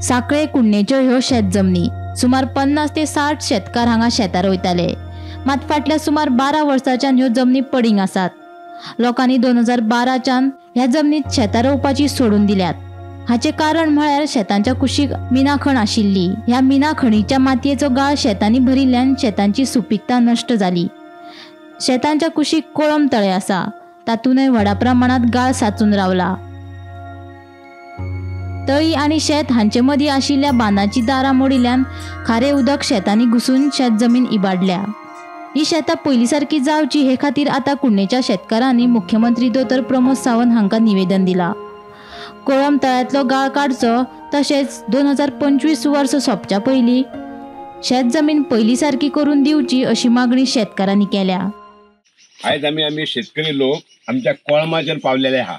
साखळे कुडणेच्यो ह्यो शेत जमनी. सुमार 50 ते 60 शेतकार हांगा शेतां रोयताले. मात फाटल्या सुमार 12 वर्सांच्यान ह्यो जमनी पडींग आसात. लोकांनी 2012च्यान ह्या जमनीत शेतां रोवपाची सोडून दिल्यात. हाचें कारण म्हळ्यार शेतांच्या कुशीक मिना खण आशिल्ली. ह्या मिना खणीच्या मातयेचो गाळ शेतांनी भरिल्ल्यान शेतांची सुपीकता नश्ट जाली. शेतांच्या कुशीक कोळंब तळें आसा, तातूंतय व्हडा प्रमाणांत गाळ साचून रावला. तळी आनी शेत हांचे मदीं आशिल्ल्या बांदाची दारां मोडिल्ल्यान खारें उदक शेतांनी घुसून शेत जमीन इबाडल्या. ही शेतां पयलीं सारकी जावची हे खातीर आतां कुडणेच्या शेतकारांनी मुख्यमंत्री दोतोर प्रमोद सावंत हांकां निवेदन दिलां. कोळंब तळ्यांतलो गाळ काडचो, तशेंच 2025 वर्स सोंपच्या पयलीं शेत जमीन पयलीं सारकी करून दिवची अशी मागणी शेतकारांनी केल्या. आयज आमी शेतकरी लोक आमच्या कोळमाचेर पावलेले आहा.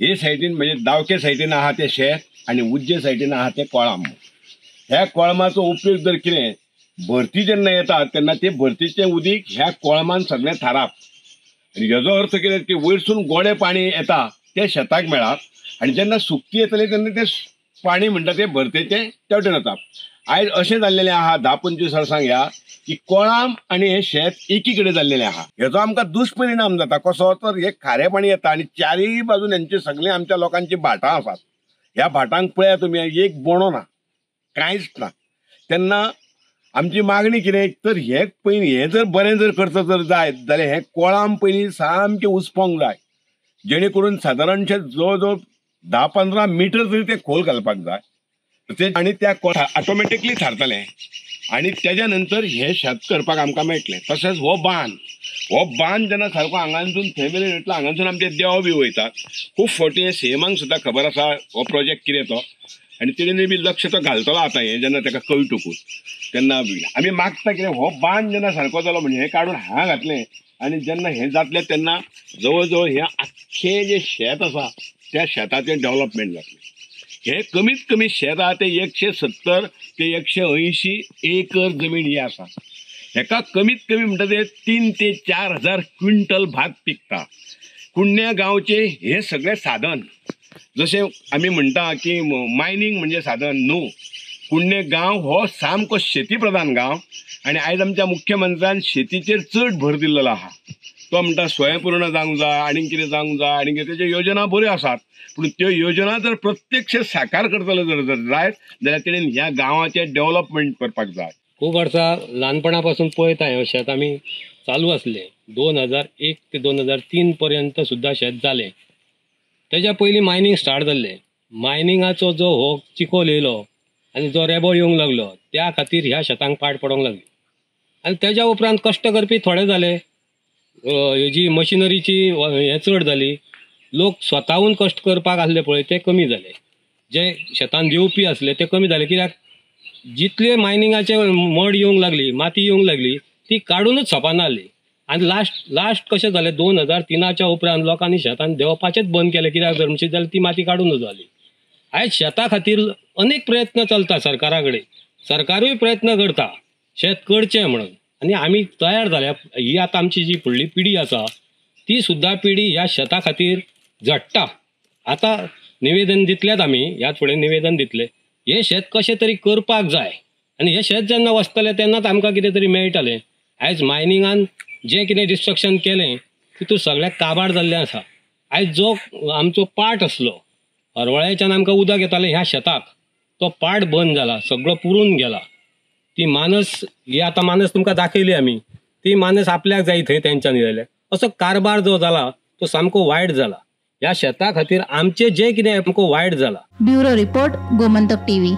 हे सायडीन म्हणजे दावके सायडीन आहा ते शेत आनी उज्जे सायडीन आहा ते कोळंब. ह्या कोळमाचो उपयोग जर कितें भरती जेन्ना येता तेन्ना ते भरतीचें उदीक ह्या कोळमान सगळें थाराप. आनी हेजो अर्थ कितें की वयरसून गोडें पाणी येता तें शेताक मेळप आनी जेन्ना सुकती येतली तेन्ना तें पाणी म्हणटा तें भरतेचें त्या वटेन वता. आयज अशें जाल्लेलें आहा 10-25 वर्सांक ह्या की कोळाम आनी हें शेत एकी कडेन जाल्लेलें आहा. हेजो आमकां दुश्परिणाम जाता कसो तर हें खारें पाणी येता आनी चारूय बाजून हेंचे सगळें आमच्या लोकांची भाटां आसात. ह्या भाटांक पळयात तुमी, एक बोणो ना, कांयच ना. तेन्ना आमची मागणी कितें तर हें पयलीं हें जर बरें जर करता जर जायत जाल्यार हें कोळाम पयलीं सामकें उसपोंक जाय, जेणे करून सादारणशें जवळ जवळ 10-15 मिटर तरी तें खोल घालपाक जाय ते आनी त्या ऑटोमॅटिकली थारतलें आनी तेज्या नंतर हें शेत करपाक आमकां मेळटलें. तशेंच हो बांद जेन्ना सारको हांगासून थंय मेरेन वयतलो, हांगासून आमचे देव बी वयतात. खूब फावटी हें सीएमाक सुद्दां खबर आसा हो प्रोजेक्ट कितें तो आनी तेणें बी लक्ष तो घालतलो. आतां हें जेन्ना ताका कळटकूच तेन्ना आमी मागता कितें हो बांद जेन्ना सारको जालो म्हणजे हें काडून हांगा घातलें आनी जेन्ना हें जातलें तेन्ना जवळ जवळ हें आख्खें जें शेत आसा त्या शेताचें डेवलपमेंट जातलें. हे कमीत कमी शेत आहा तें 170 ते 180 एकर जमीन ही आसा. हेका कमीत कमी म्हणटा ते 3 ते 4 हजार क्विंटल भात पिकता. कुडण्या गांवचें हें सगळें साधन, जशें आमी म्हणटा की मायनींग म्हणजे साधन न्हू, कुडणे गांव हो सामको शेती प्रधान गांव आनी आयज आमच्या मुख्यमंत्र्यान शेतीचेर चड भर दिल्लो आहा. तो म्हणटा स्वयंपूर्ण जावंक जाय आनी कितें जावंक जाय आनी कितें, तेज्यो योजना बऱ्यो आसात पूण त्यो योजना जर प्रत्यक्ष साकार करतलो जर जर जायत जाल्यार तेणेन ह्या गांवाचें डेवलपमेंट करपाक जाय. खूब वर्सां ल्हानपणा पासून पळयता हें शेत आमी चालू आसलें. 2001 ते 2003 पर्यंत सुद्दां शेत जालें. तेज्या पयलीं मायनींग स्टार्ट जाल्लें. मायनिंगाचो जो हो चिखोल येयलो आनी जो रेबो येवंक लागलो त्या खातीर ह्या शेतांक पाड पडोंक लागली. आनी तेज्या उपरांत कश्ट करपी थोडे जाले, हेजी मशिनरीची हें चड जाली, लोक स्वताहून कश्ट करपाक आसले पळय ते कमी जाले, जे शेतान येवपी आसले ते कमी जाले. कित्याक जितले मायनिंगाचे मड येवंक लागली, माती येवंक लागली, ती काडूनच सोंपना जाली. आनी लास्ट कशें जालें 2003च्या उपरांत लोकांनी शेतान देंवपाचेंच बंद केलें. कित्याक जर म्हणशीत जाल्यार ती माती काडूनच जाली. आयज शेता खातीर अनेक प्रयत्न चलता सरकारा कडेन, सरकारूय प्रयत्न करता शेत करचें म्हणून आनी आमी तयार जाल्या. ही आतां आमची जी फुडली पिढी आसा ती सुद्दां पिढी ह्या शेता खातीर झडटा. आतां निवेदन दितलेच आमी, ह्या फुडें निवेदन दितले, हें शेत कशें तरी करपाक जाय आनी हें शेत जेन्ना वचतलें तेन्नाच आमकां कितें तरी मेळटलें. आयज मायनिंगान जें कितें डिस्ट्रक्शन केलें तितूंत सगळ्याक काबार जाल्लें आसा. आयज जो आमचो पाट आसलो हरवळ्याच्यान आमकां उदक येतालें ह्या शेताक, तो पाट बंद जाला, सगळो पुरून गेला. ती मानस ही आतां मानस तुमकां दाखयली आमी, ती मानस आपल्याक जाय थंय तेंच्यांनी जाल्यार असो कारभार जो जाला तो सामको वायट जाला. ह्या शेता खातीर आमचें जें कितें सामको वायट जाला. Bureau report, Gomantak TV.